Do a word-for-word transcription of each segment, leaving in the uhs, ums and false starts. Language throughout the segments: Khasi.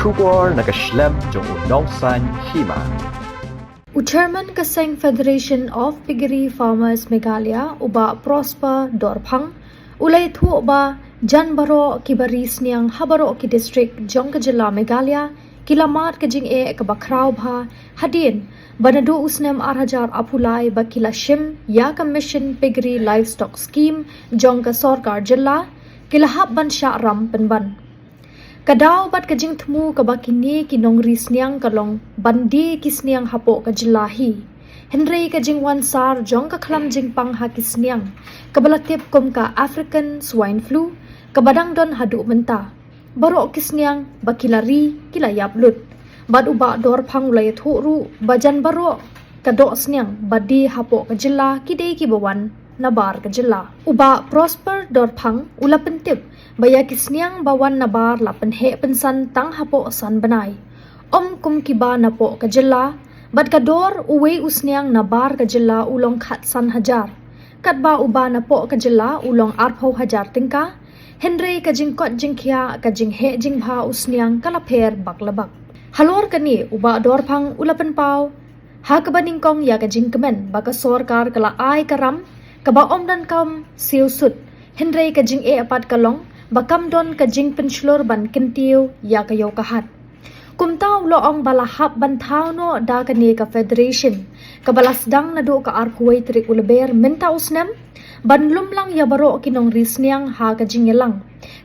Khubor na ka shlem jong u nongsan hima. U Chairman ka seng Federation of Piggery Farmers Meghalaya, u Bah Prosper Dorphang, u la ïathuh ba jan baroh kiba ri sniang ha baroh ki district jong ka jylla Meghalaya ki la mad ka jingeh kaba khraw bha hadien ba naduh u snem ar hajar arphew lai ba ki la shim ïa ka Mission Piggery Livestock Scheme jong ka sorkar jylla, ki la hap ban shah ram pynban. Ka daw bad ka jingthmu kaba kine ki nongri sniang ka long ban die ki sniang hapoh ka jylla hi. Hynrei ka jingwan sar jong ka khlam jingpang ha ki sniang kaba la tip kum ka African Swine Flu, kaba dang don haduh mynta. Baroh ki sniang ba ki la ri ki la ïap lut. Bad u Bah Dorphang u la ïathuh ruh ba jan baroh ka doh sniang ba die hapoh ka jylla ki dei kiba wan nabar ka jylla. U Bah Prosper Dorphang u la pyntip ba ïa ki sniang ba wan nabar la pynheh pynsan tang hapoh san bnai. Ym kum kiba napoh ka jylla, bad ka dor uwei u sniang nabar ka jylla u long khatsan hajar. Katba uba napoh ka jylla u long arphew hajar tyngka, hynrei ka jingkoit jingkhiah, ka jingheh jingbha u sniang ka la pher bak la bak. Halor kane u Bah Dorphang u la pynpaw ha kaba nyngkong ïa ka jingkmen ba ka sorkar ka la ai ka ram kaba ym donkam siew sut, hynrei ka jingeh pat ka long ba kam don ka jingpynshlur ban kyntiew ïa ka ïew ka hat. Kumta u la ong ba la hap ban thaw noh da kane ka federation kaba la sdang naduh ka arphew wei tarik u Lber mynta u snem, ban lum lang ïa baroh ki nongri sniang ha ka jingïalang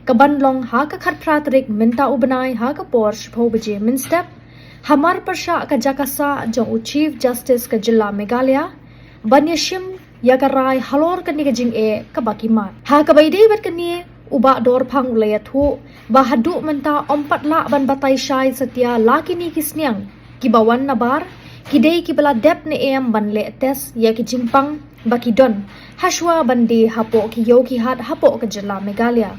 kaban long ha ka khatphra tarik mynta u bnai ha ka por shiphew baje mynstep, hamar pyrshah ka jaka sah jong u Chief Justice ka jylla Meghalaya, ban ïashim ïa ka rai halor kane ka jingeh kaba ki mad. Ha kaba ïadei bad kane u Bah Dorphang u la ïathuh ba haduh mynta ym pat lah ban batai shai satia la kine ki sniang kiba wan nabar ki dei kiba la dep ne em ban leh test ïa ki jingpang ba ki don hashwa ban die hapoh ki ïew ki hat hapoh ka jylla Meghalaya.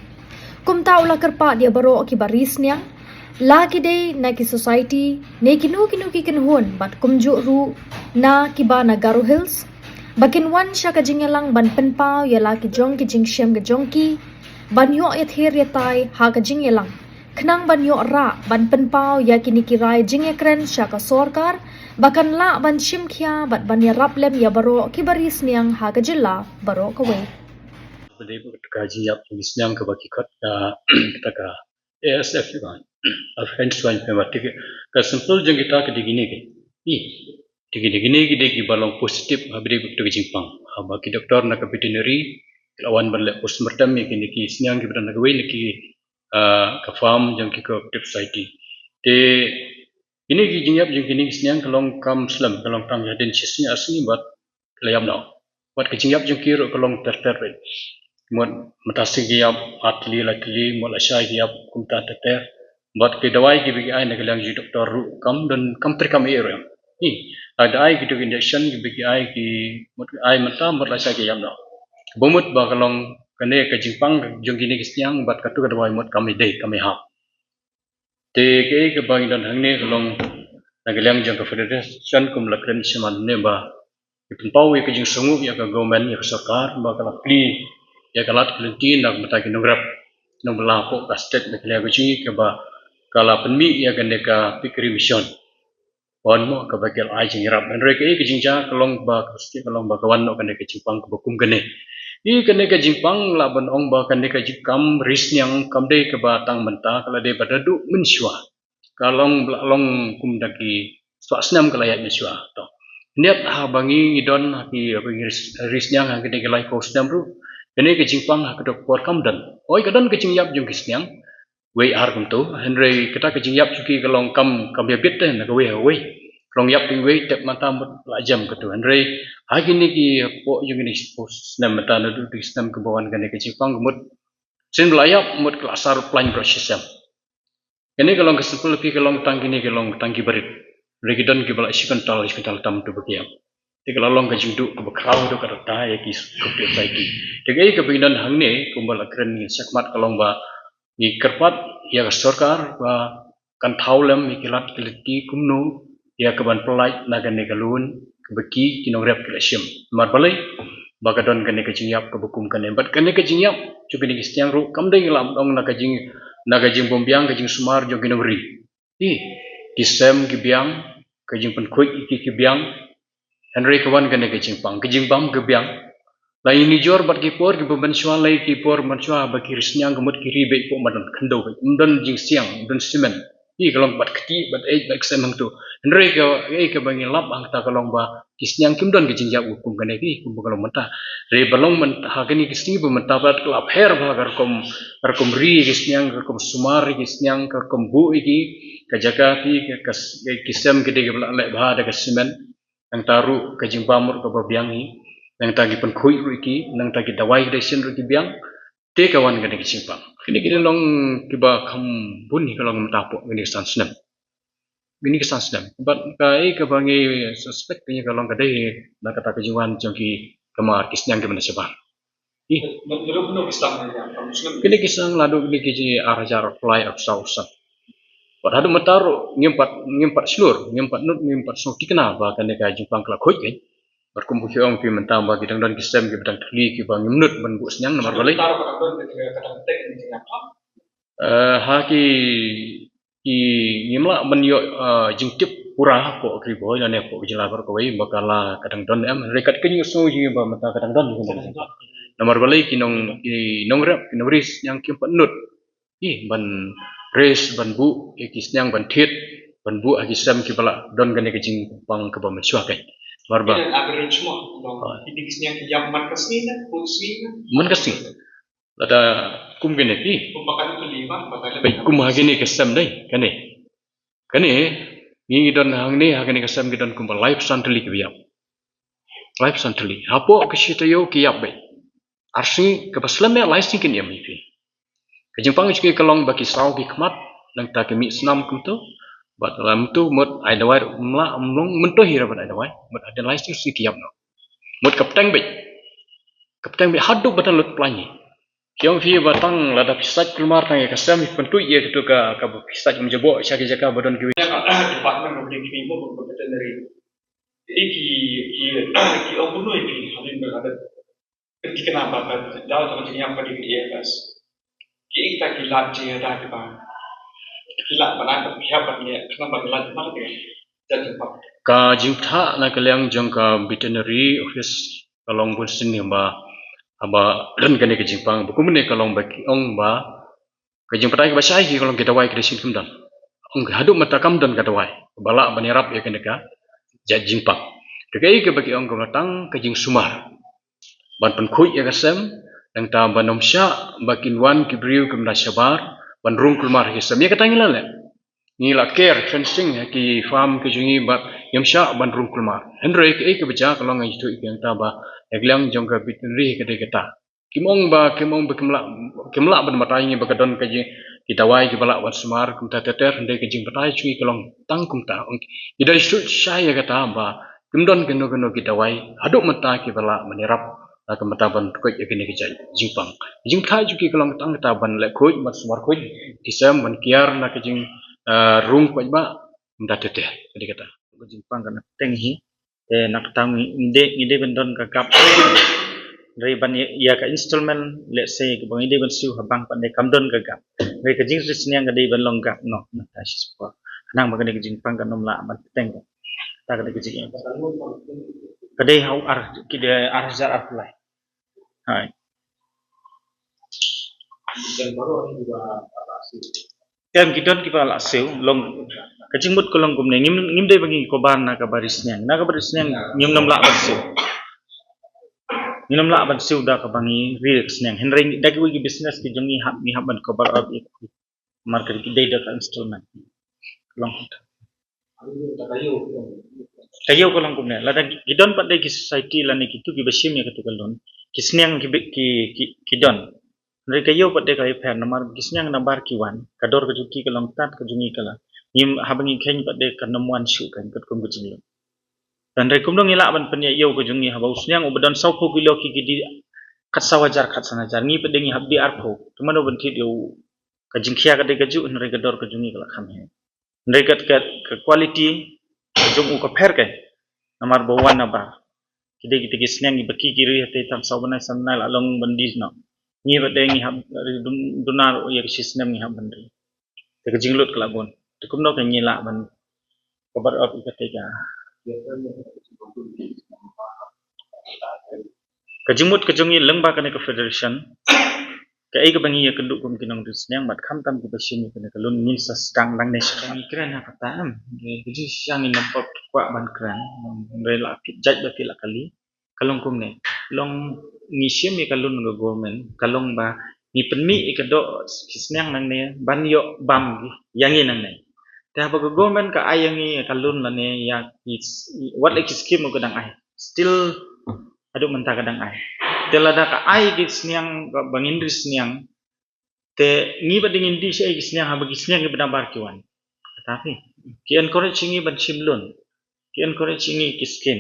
Kumta u la kyrpad ïa baroh kiba ri sniang, la ki dei na ki society ne kino kino ki kynhun bad kumjuh ruh na kiba na Garo Hills, ba kin wan sha ka jingïalang ban pynpaw ïa la ki jong ki jingshem ka jong ki, ban ïoh ïathir ïatai ha ka jingïalang, khnang ban ïoh rah ban pynpaw ïa kine ki rai jingïakren sha ka sorkar ba kan lah ban shim khia bad ban ïarap lem ïa baroh kiba ri sniang ha ka jylla baroh kawei. Ba dei bad ka jingïap jong ki sniang kaba ki khot ka, kata ka A S F, ka African Swine Fever. Te ka symptom jong kita ka dei kine ki, i, te kine, kine ki dei kiba long positive ha ba dei bad ka jingpang. Haba ki doktor na ka veterinary ki la wan ban leh postmortem ïa kine ki sniang kiba don ha kawei na ki, ah, ka farm jong ki cooperative society. Te kine ki jingïap jong kine ki sniang ka long kam slem, ka long tang hadien shisngi ar sngi bad la ïap noh. Bad ka jingïap jong ki ruh ka long ter ter beit. Mut mynta sngi ki ïap ar tylli lai tylli, mut lashai ki ïap kumta ter ter. Bad ki dawai kiba ki ai na ka liang jong ki doktor ruh kam don, kam treikam ei ruh em. Hi, la da ai kitu ki injection kiba ki ai ki, mut ki ai mynta, mut lashai ki ïap noh. Ba mut ba ka long kane ka jingpang jong kine ki sniang bad katu ka dawai mut kam ïadei, kam ïahap. Te kaei kaba ngi don hangne ka long na ka liang jong ka federation kum la kren sha man ne ba ki pynpaw ïa ka jingsngewnguh ïa ka government, ïa ka sorkar ba ka la plie ïa ka lad ka lynti na ka bynta ki nongrep nongbylla hapoh ka state Meghalaya ka jong ngi kaba ka la pynmih ïa kane ka piggery mission. Wan mo kaba ki la ai jingïarap. Hynrei kaei ka jingjia ka long ba ka state ka long ba ka wan noh kane ka jingpang kaba kum kane. I kane ka jingpang lah ban ong ba kane ka jingkam ri sniang kam dei kaba tang mynta, ka la dei ba naduh mynshuwa. Ka long, la long kum da ki spah snem ka la ïaid mynshuwa. To. Niat haba ngi, ngi don ha ki, ha ki ri, ri sniang ha kine ki laiphew snem ruh, kane ka jingpang ha kato ka por kam don. Hooid ka don ka jingïap jong ki sniang wei ar kumto, hynrei kata ka jingïap jong ki ka long kam, kam ïabit te na kawei ha kawei. Ka long ïap te wei, tep mynta mut la jem kato. Hynrei ha kine ki hapoh jong kine ki snem mynta, naduh ki snem kaba wan kane ka jingpang ka mut sien ba la ïap mut ka la sar plaiñ baroh shisnem. Kane ka long ka simple, phi, ka long tang kine, ka long tang ki barit. Hynrei ki don kiba la shi kwintal, shi kwintal tam tu ba ki ïap. Te ka la long ka jingduh kaba khraw haduh katta ïa ki cooperative society. Te kaei kaba ngi don hangne kumba la kren shakhmat ka long ba ngi kyrpad ïa ka sorkar ba kan thaw lem ïa ki lad ki lynti kumno ïa kaban pyllait na kane ka loan kaba ki, ki nongrep ki la shim. Namar balei? Ba ka don kane ka jingïap kaba kum kane. Bad kane ka jingïap jong kine ki sniang ruh kam dei, ngi lah ban ong, na ka jing, na ka jingbymbiang, ka jingsumar jong ki nongri. Ih, ki sem ki biang, ka jingpynkhuid ïa ki ki biang, hynrei ka wan kane ka jingpang, ka jingbam ka biang. La ïa nujor bad ki por kiba mynshuwa, la ïa ki por mynshuwa ba ki ri sniang ka mut ki ri beit hapoh madan khyndew beit. Ym don jingsiang, ym don simen. Ih, ka long bad kti, bad eit, bad ksem hangto. Hynrei ka, eh, kaba ngi lap hangta ka long ba ki sniang kim don ka jingïap kum kane ki, kum ba ka long mynta. Hynrei ba long mynta, ha kane ki sngi ba mynta bad ka la pher bha ka rukom, ka rukom ri ki sniang, ka rukom sumar ki sniang, ka rukom buh ïa ki, ka jaka ki, ka, ka, ki sem ki dei kiba la leh bha da ka simen. Nangta ruh ka jingbam ruh kaba biang hi, nangta ki pynkhuid ruh ki, nangta ki dawai ki dei sien ruh ki biang, te ka wan kane ka jingpang. Kine ki long kiba kham bun hi ka long mynta hapoh kine ki san snem. Kine ki san snem. Bad kaei kaba ngi suspect kane ka long ka dei na kata ka jingwan jong ki kamar ki sniang kiba na shabar. Ih. Kine ki sniang la dei kine ki jong ngi ar hajar arphew lai arphew saw arphew san. Bad haduh mynta ruh ngim pat, ngim pat shlur, ngim pat nud, ngim pat sngewthikna ba kane ka jingpang ka la khuid kein. Bad kum ba ki ong phi mynta ba ki dang don ki sem kiba dang thylli kiba ngim nud ban buh sniang namar balei. Eh, ha ki, ki ngim lah ban ïoh, eh, jingtip pura hapoh Ri Bhoi lane hapoh jylla baroh kawei ba ka la ka dang don em, hynrei kat ka jingsngew jong ngi ba mynta ka dang don. Namar balei ki nong, ki nongrep, ki nongri sniang kim pat nud. Ih, ban res, ban buh ïa ki sniang ban thied, ban buh ha ki sem kiba la don kane ka jingpang kaba mynshuwa kein. Namar ba. Ki don average mo, ki sniang ki ïap man ka sngi ne, put sngi ne? Man ka sngi. Lada kum kane ki. Kum ba ka tu li ba, ba ka. Kum ha kane ka sem dei, kane. Kane, ngi don hangne, ha kane ka sem ki don kumba laiphew san tylli kiba ïap. Laiphew san tylli. Hapoh ka shi taïew ki ïap beit. Ar sngi kaba slem ïa lai sngi kin ïam ïa phi. Ka jingpang jong ki ka long ba ki saw ki khmat, nangta ki mih snam kumto. Bad la kumto mut ai dawai ym lah, ym long mynta hi ruh ban ai dawai. Mut hadien lai sngi sngi ki ïap noh. Mut ka bteng beit. Ka bteng beit haduh ba dang lut plain hi. Ki ong phi ba tang lada phi sait kulmar tang ïa ka sem phi pyntuid ïa kito ka, kaba phi sait ym jaboh sha ki jaka ba don kiwei. Department of the Veterinary. Ki, ki, ki, ki ong kumno ïa phi, hadien ba lada phi thikna ba ka daw jong ka jingïap ka dei ka A F S. Ki ong kita ki lad jingïada kiba, ki lad ban ai ban pynïap ban leh khnang ban lad ban leh. Ka jingpynthah na ka liang jong ka veterinary office ka long bun sien hi ba, haba don kane ka jingpang ba kumne ka long ba ki ong ba ka jingpynthah kaba shai ki ka long ki dawai ki da sien kim don. Ong ki haduh mynta kam don ka dawai ba lah ban ïarap ïa kane ka jait jingpang. Te kaei kaba ki ong ka long tang ka jingsumar ban pynkhuid ïa ka sem, nangta ban ym shah ba kin wan ki briew kiba na shabar ban rung kulmar ha ki sem. Ïa kata ngi la leh. Ngi la ker fencing ha ki farm ki jong ngi bad ngim shah ban rung kulmar. Hynrei kaei kaba jia ka long nga ïathuh ïa ki hangta ba na ka liang jong ka veterinary ka dei kata. Kim ong ba, kim ong ba kim lah, kim lah ban batai ïa ngi ba ka don ka jing, ki dawai kiba lah ban sumar kumta ter ter, hynrei ka jingbatai jong ngi ka long tang kumta. Ong ki dei shu shai ïa kata ba kim don kano kano ki dawai haduh mynta kiba lah ban ïarap na ka bynta ban khuid ïa kane ka jait jingpang. Ka jingbatai jong ki ka long tang kata ban leh khuid, ban sumar khuid ki sem, ban kiar na ka jing, eh, rung paidbah kumta ter ter. Ka dei kata. Ka jingpang ka na teng hi. Te na kata ngi, ngi dei, ngi dei ban don ka gap. Hynrei ban ïa, ïa ka installment, let's say, kaba ngi dei ban siew ha bank pat dei kam don ka gap. Hynrei ka jingri sniang ka dei ban long gap noh, na ka shi spot. Khnang ba kane ka jingpang kan ym lah ban teng. Ta ka dei ka jing. Ka dei ha u ar, ki dei ar hajar arphew lai. Hai. Em, ki don kiba la siew, long, ka jingmut ka long kumne, ngim, ngim dei ba ngi cover na kaba ri sniang, na kaba ri sniang, ngim nym lah ban siew. Ngim nym lah ban siew da kaba ngi ri sniang. Hynrei da kiwei ki business ki jong ngi hap, ngi hap ban cover up ïa ki. Namar ka dei da ka installment. Long. Ka ïew ka long kumne. Lada ki don pat de ki society lane kitu kiba shim ïa katu ka loan, ki sniang ki, ki, ki, ki don. Hynrei ka ïew pat de ka ïapher namar ki sniang nabar ki wan. Ka dor ka jong ki ka long tad, ka jong ngi ka la. Ngim, haba ngi kheiñ pat de kan ym wan shuh kan katkum ka jingloan. Hynrei kumno ngi lah ban pynïaid ïew ka jong ngi haba u sniang uba don sawphew kilo ki, ki die khatsaw hajar, khatsan hajar. Ngi pat de ngi hap die arphew. Te mano ban thied ïa u, ka jingkhia ka dei kajuh, hynrei ka dor ka jong ngi ka la kham heh. Hynrei ka, ka, ka quality ka jong u ka pher kein. Namar ba wan nabar. Ki dei kita ki sniang kiba ki, ki ri hangtei tang saw bnai, san bnai la long ban die noh. Ngi pat de ngi hap ri dun-, dunar ïa ka shi snem ngi hap ban ri. Te ka jinglut ka la bun. Te kumno ka ngi lah ban cover up ïa kata ka. Ka jingmut ka jong ngi lyngba kane ka federation, kaei kaba ngi ïakynduh kum ki nongri sniang, bad khamtam kiba shim ïa kane ka loan, ngin sa sdang nangne sha ka. Ngi kren ha kata, em, ka jingshisha ngin ym pat kwah ban kren, hynrei la phi jait ba phi la kali. Ka long kumne, long ngi shim ïa ka loan ka government, ka long ba ngi pynmih ïa ka doh ki sniang nangne ban ïoh bam ïa ngi nangne. Te haba ka government ka ai ïa ngi ïa ka loan lane ïa ki s-, wat la ki skim ka dang ai, still haduh mynta ka dang ai. Te lada ka ai ki sniang ba, ba ngin ri sniang, te ngi pat ngin die shaei ki sniang haba ki sniang kiba nabar ki wan? Kata phi, ki encourage ngi ban shim loan, ki encourage ngi ki skim.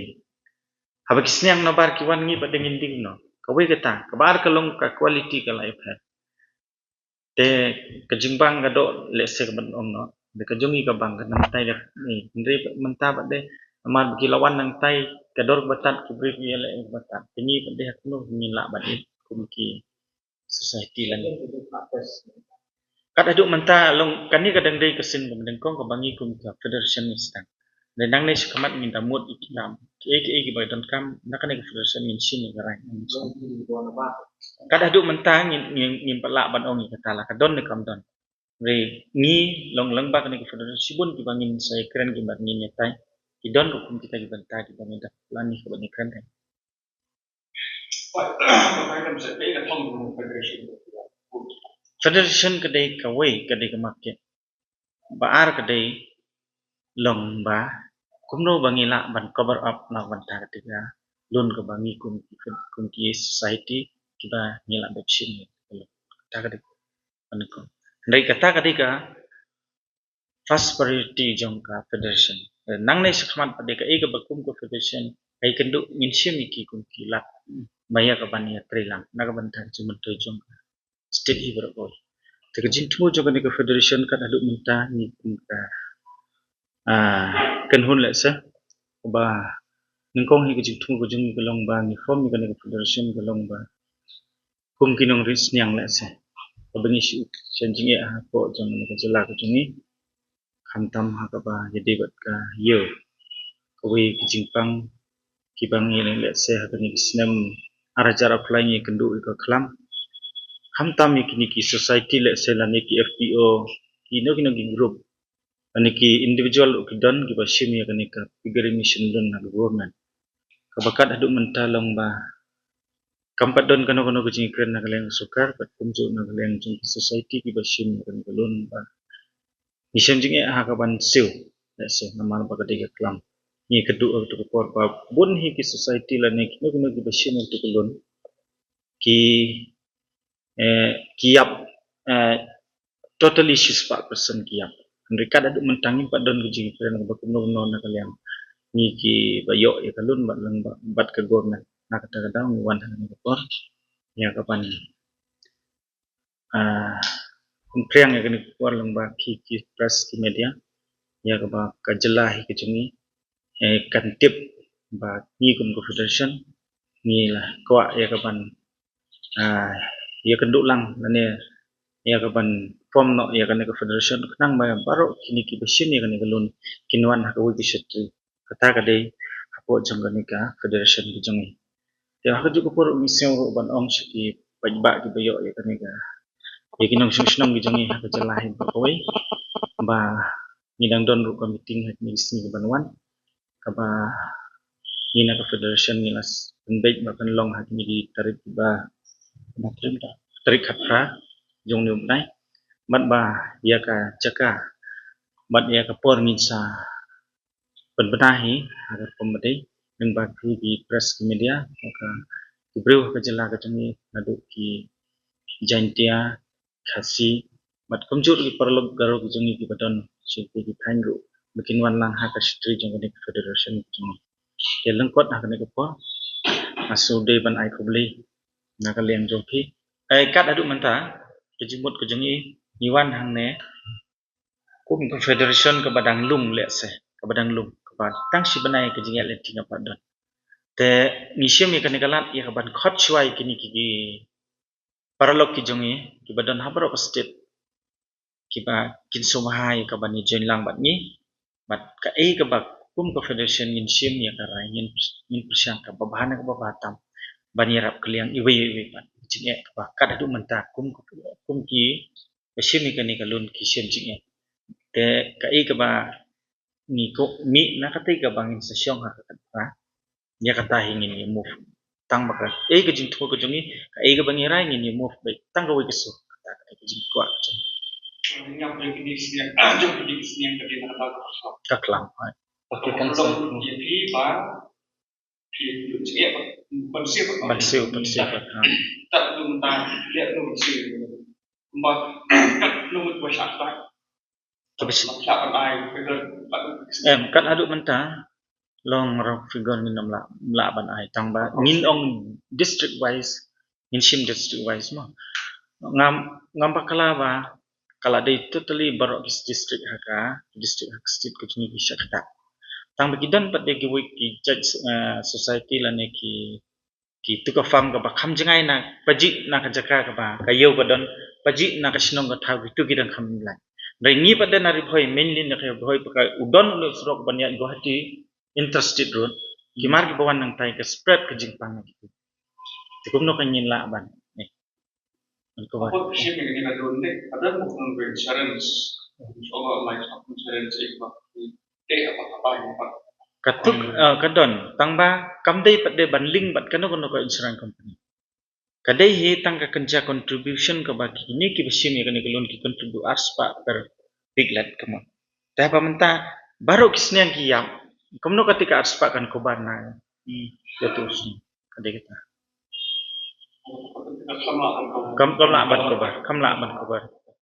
Haba ki sniang nabar ki wan, ngi pat ngin die kumno? Kawei kata, kaba ar ka long ka quality ka la ïapher. Te ka jingbang ka doh lehse kaban ong noh, te ka jong ngi ka bang ka nangtai da ni, hynrei mynta pat de namar ba ki la wan nangtai, ka dor kaba tad, ki briew ki ïaleh kaba tad, te ngi pat de ha kumno ngin lah ban ïeit kum ki society lane. Kat haduh mynta long kane ka dang dei ka sien kaba nyngkong kaba ngi kum ka federation ngi sdang. Te nangne shakhmat ngin da mut ïa ki lam, kiei kiei kiba donkam na kane ka federation ngin shim ïa ka rai. Kat haduh mynta ngin, ngin, ngim pat lah ban ong ïa kata la ka don ne kam don. Hynrei ngi long lyngba kane ka federation shibun kiba ngin sa ïakren, kiba ngin ïatai. Ki don ruh kum kita ki bynta kiba ngin da plan ïa kaba ngin kren. Federation ka dei kawei, ka dei ka market. Ba ar ka dei long ba kumno ba ngi lah ban cover up na ka bynta kata ka loan kaba ngi kum, kum ki society kiba ngi lah ban shim. Kata ka dei. Hynrei kata ka dei ka first priority jong ka federation. Nangne shakhmat pat de kaei kaba kum ka federation ka ïakynduh, ngin shim ïa ki kum ki lad ba ïa kaban ïatrei lang na ka bynta ka jingmyntoi jong ka state hi baroh kawei. Te ka jingthmu jong kane ka federation kat haduh mynta ngi kum ka, ah, kynhun lehse, kaba nyngkong hi ka jingthmu ka jong ngi ka long ba ngi form ïa kane ka federation ka long ba kum ki nongri sniang lehse, kaba ngi shu shem jingeh hapoh jong kane ka jylla ka jong ngi. Khamtam ha kaba ïadei bad ka ïew, kawei ka jingpang kiba ngi lehse ha kane ka snem ar hajar arphew lai ngi ïakynduh ïa ka khlam. Khamtam ïa kine ki society lehse lane ki F P O, kino kino ki group lane ki individual ruh ki don kiba shim ïa kane ka piggery machine loan na ka government. Kaba kat haduh mynta long ba kam pat don kano kano ka jingkren na ka liang ka sorkar bad kumjuh na ka liang jong ki society kiba shim ïa kane ka loan ba ngi shem jingeh ha kaban siew. Lehse namar ba ka dei ka khlam, ngi ïakynduh ha kato ka por ba bun hi ki society lane kino kino kiba shim ïa kato ka loan ki, eh, ki ïap, eh, totally shispah percent ki ïap. Hynrei kat haduh mynta ngim pat don ka jingkren kaba kumno kumno na ka liang ngi kiba ïoh ïa ka loan bad lang ba, bad ka government. Na kata ka daw ngi wan ha kane ka por ïa kaban, ah, pynphriang ïa kane ka por lyngba ki, ki press, ki media, ïa kaba ka jylla hi ka jong ngi, eh, kan tip ba ngi kum ka federation ngi la kwah ïa kaban, ah, ïakynduh lang lane ïa kaban form noh ïa kane ka federation khnang ba baroh kine kiba shim ïa kane ka loan kin wan ha kawei ka shatri. Kata ka dei hapoh jong kane ka federation ka jong ngi. Te ha kajuh ka por ngi sngew ruh ban ong sha ki paidbah kiba ïoh ïa kane ka, ïa ki nongshong shnong ki jong ngi ha ka jylla hi baroh kawei, ba ngi dang don ruh ka meeting ha kine ki sngi kiban wan, kaba ngi na ka federation ngi la pynbeit ba kan long ha kine ki tarik kiba, tarik khatphra jong une u bnai. Bad ba ïa ka jaka bad ïa ka por ngin sa pynbna hi ha ka rukom ba dei, lyngba ki, ki press, ki media, ka, ki briew ha ka jylla ka jong ngi, naduh ki Jaintia, Khasi bad kumjuh ki paralok Garo ki jong ngi kiba don sha ki thaiñ ruh ba kin wan lang ha ka shatri jong kane ka federation ka jong ngi. Te lyngkot ha kane ka por nga shu dei ban ai khublei na ka liang jong phi. Eh, kat haduh mynta ka jingmut ka jong ngi, ngi wan hangne kum ka federation kaba dang lung lehse, kaba dang lung, kaba tang shi bnai ka jingïaid lynti nga pat don. Te ngi shim ïa kane ka lad ïa kaban khot shuwa ïa kine ki, ki paralok ki jong ngi kiba don ha baroh ka state. kiba kin sngewbha ïa ka ban ïa join lang bad ngi. Bad kaei kaba kum ka federation ngin shim ïa ka rai, ngin ngin pyrshang kaba bha na kaba bha tam ban ïarap kylliang iwei ïa iwei pat. Jingeh kaba kat haduh mynta kum kum kiba shim ïa kane ka loan ki shim jingeh. Te kaei kaba ngi ko mih na kata kaba ngin sa shong ha ka kata. Ïa kata hi ngin ïa move. Tang ba kaei ka jingthmu ka jong ngi, kaei kaba ngi rai ngin ïa move beit tang kawei ka sur. Kata ka jingkwah ka jong ngi. Ngam ïa kini sniang, jong kini sniang ka dei na kata ka klam. Ka klam. Ai. Ka klam. Ïa phi ba phi ïa phi ïa ban siew, ban siew. Ha. Tak tu ta ïa tu ban siew. Kumba kat tu ba sha ta. Kaba shi- Em, kat haduh mynta long rough figure ngin ym lah, lah ban ai tang ba ngin ong district wise, ngin shim district wise mo. Ngam ngam bakla ba ka la dei totally baroh ki district ha ka, district ha ka state ka jong ngi ki sha kata. Tang ba ki don pat de kiwei ki judge, eh, society lane ki ki tu ka farm kaba kham jngai na pajih na ka jaka kaba ka ïew ka don, pajih na ka shnong ka thaw, kitu ki dang kham jngai. Hynrei ngi pat de na Ri Bhoi, mainly na ka Ri Bhoi, ba ka u don u surok ban ïaid Guwahati Interstate Road. Ki mar kiba wan nangtai ka spread ka jingpang na kitu. Te kumno ka ngin lah ban, eh, ban cover. Apa sih yang kita dulu nih? Ada bukan insurance. Insya Allah, life insurance itu. Ka tuk, eh, ka don, tang ba kam dei pat de ban link bad kano kano ka insurance company. Ka dei hi tang ka kynja contribution kaba kine kiba shim ïa kane ka loan ki contribute arspah per piglet ka mon. Te haba mynta baroh ki sniang ki ïap, kumno kata ka arspah kan cover na ïa tu sniang. Ka dei kata. Kam, kam lah ban cover, kam lah ban cover.